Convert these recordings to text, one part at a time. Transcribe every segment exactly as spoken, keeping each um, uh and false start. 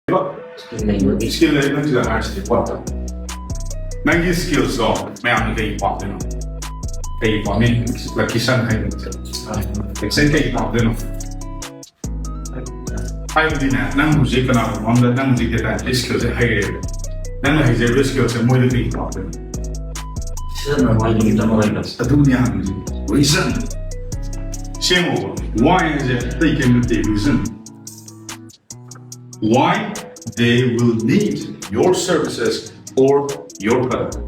skill ꯂꯩꯕꯒꯤ skill ꯂꯩꯕ ꯅꯪ ꯁꯤꯗ ꯍꯥꯏꯔꯤꯁꯤꯗꯤ ꯄꯣꯠꯇꯣ ꯅꯪꯒꯤ skills ꯇꯣ ꯃꯌꯥꯝꯅ ꯀꯩ ꯄꯥꯝꯗꯣꯏꯅꯣ? ꯀꯩ ꯄꯥꯝꯃꯤ? Lucky Sun ꯍꯥꯏꯕꯁꯦ Lucky Sun ꯀꯩ ꯄꯥꯝꯗꯣꯏꯅꯣ? ꯍꯥꯏꯕꯗꯤꯅꯦ, ꯅꯪ ꯍꯧꯖꯤꯛ ꯀꯅꯥꯒꯨꯝꯕ ꯑꯃꯗ ꯅꯪ ꯍꯧꯖꯤꯛ data entry skill ꯁꯦ ꯍꯩꯔꯦꯕ, ꯅꯪꯅ ꯍꯩꯖꯔꯤꯕ skill ꯁꯦ ꯃꯣꯏꯗ ꯀꯩ ꯄꯥꯝꯗꯣꯏꯅꯣ? ꯁꯤꯖꯤꯟꯅꯕ ꯍꯩꯕꯒꯤ ꯇꯝꯕ ꯂꯩꯕ ꯑꯗꯨꯅꯤ ꯍꯥꯏꯕꯗꯤ reason ꯁꯦꯝꯃꯣꯕ꯫ Why ꯍꯥꯏꯁꯦ ꯑꯇꯩ ꯀꯩꯝ ꯅꯠꯇꯦ, reason. Why they will need your services or your product.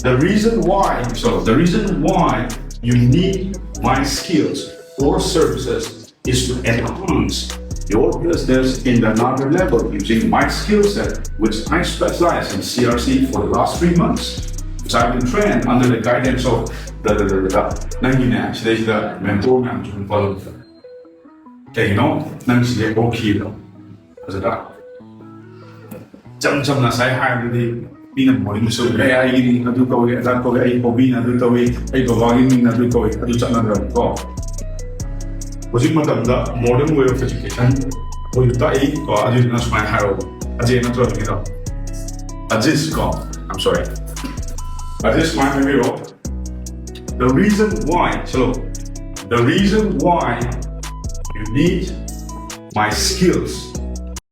The reason why, so the reason why you need my skills or services is to enhance your business in another level using my skill set, which I specialize in C R C for the last three months, which I've been trained under the guidance of the, the, the, the, the. ꯅꯪꯒꯤꯅꯦ, ꯁꯤꯗꯩꯁꯤꯗ mentor ꯃꯌꯥꯝꯁꯨ ꯑꯗꯨꯝ ꯄꯜꯂꯛꯇ ꯀꯩꯒꯤꯅꯣ? ꯅꯪ ꯁꯤꯗꯩ ꯍꯧꯈꯤꯕꯗꯣ ꯐꯖꯗ꯭ꯔꯥ? ꯏꯆꯝ ꯆꯝꯅ ꯉꯁꯥꯏ ꯍꯥꯏꯕꯗꯨꯗꯤ ꯃꯤꯅ ꯃꯣꯔꯅꯤꯡ ꯁꯨ ꯑꯦ ꯑꯩꯒꯤ ꯃꯤꯡ ꯑꯗꯨ ꯀꯧꯏ ꯑꯗꯥ ꯀꯧꯏ, ꯑꯩ ꯍꯣꯕꯤꯅ ꯑꯗꯨ ꯇꯧꯏ, ꯑꯩ ꯕꯕꯥꯒꯤ ꯃꯤꯡꯅ ꯑꯗꯨ ꯀꯧꯏ, ꯑꯗꯨ ꯆꯠꯅꯗ꯭ꯔꯕꯀꯣ꯫ ꯍꯧꯖꯤꯛ ꯃꯇꯝꯗ modern way of education ꯑꯩꯈꯣꯏꯁꯨ ꯇꯥꯛꯏ ꯀꯣ꯫ ꯑꯗꯨꯗꯨꯅ ꯁꯨꯃꯥꯏꯅ ꯍꯥꯏꯔꯛꯑꯣ, ꯑꯖꯦ ꯅꯠꯇ꯭ꯔꯣ ꯍꯧꯖꯤꯛꯀꯤꯗꯣ? Aziz ꯀꯣ, I'm sorry, Aziz ꯁꯨꯃꯥꯏꯅ ꯍꯥꯏꯕꯤꯔꯣ. The reason why, so the reason why you need my skills